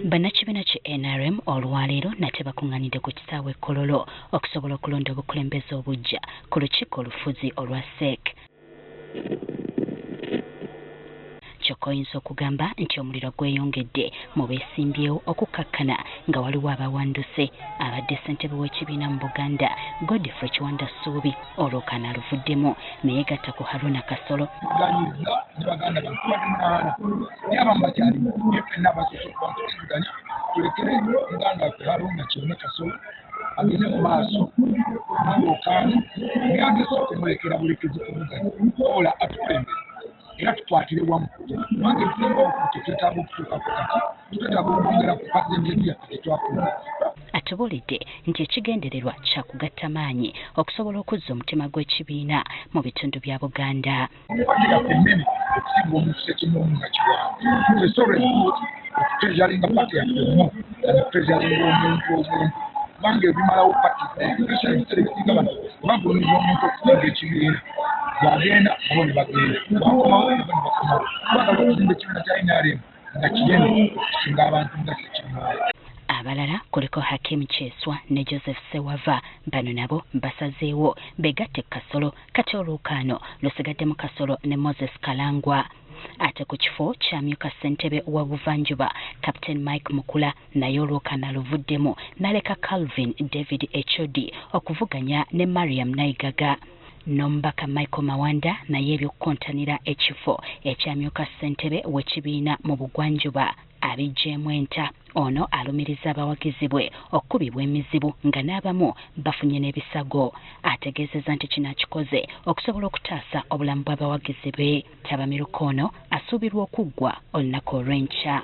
Bannakibiina ki NRM olwaleero nate bakuŋŋaanidde ku kisaawe e Kololo okusobola okulonda obukulembeze obuggya ku lukiiko olufuzi olwa CEC. Kyokka oyinza okugamba nti omuliro gweyongedde mu beesimbyewo okukkakkana nga waliwo abawanduse. Abadde ssentebe w'ekibiina mu Buganda, Godfrey Kiwanda Ssuubi, olwokaano aluvuddemu ne yeegatta ku Haruna Kasolo. Tuganyizza ne baganda bange tubadde munaana, naye abamu bakyalimu, naye ffenna abasoose okuba nti tuvuganya tulekere muganda waffe Haruna Kyeyune Kasolo agende mu maaso n'olwokaano, naye ageze okumulekera bulekezi kuvuganya wabula atukulembere era tukwatire wamu, kubanga ekisinga obukulu kye twetaaga okutuukako kati, twetaaga okwongera ku percentage yaffe gye twafuna. Atubuulidde nti ekigendererwa kya kugatta maanyi okusobola okuzza omutima gw'ekibiina mu bitundu bya Buganda. Pate yaffe nnene okusinga omuntu ssekinnoomu nga Kiwanda. So it's always good okutreasuringa pate yaffe more than okutreasuringa omuntu omuntu, kubanga ebimalawo pate, especially ebiseera ebisinga bano bagulumiza omuntu okusinga ekibiina. Bw'agenda nabo ne bagenda, bw'akomawo nabo ne bakomawo. Twagala okuzimba ekibiina kya NRM nga kinene okusinga abantu nga ssekinnoomu. Abalala kuliko Hakim Kyeswa ne Joseph Ssewava. Bano nabo basazeewo beegatte ku Kasolo, kati olwokaano lusigaddemu Kasolo ne Moses Kalangwa. Ate ku kifo ky'amyuka ssentebe wa Buvanjuba, Captain Mike Mukula naye olwokaano aluvuddemu n'aleka Calvin David Echodi okuvuganya ne Mariam Naigaga. N'omubaka Michael Mawanda naye eby'okukontanira ekifo ekyamyuka ssentebe w'ekibiina mu Bugwanjuba abiggyeemu enta. Ono alumiriza abawagizi bwe okukubibwa emizibu nga n'abamu bafunye n'ebisago. Ategeezezza nti kino akikoze okusobola okutaasa obulamu bw'abawagizi be. Ttabamiruka ono asuubirwa okuggwa olunaku olw'enkya.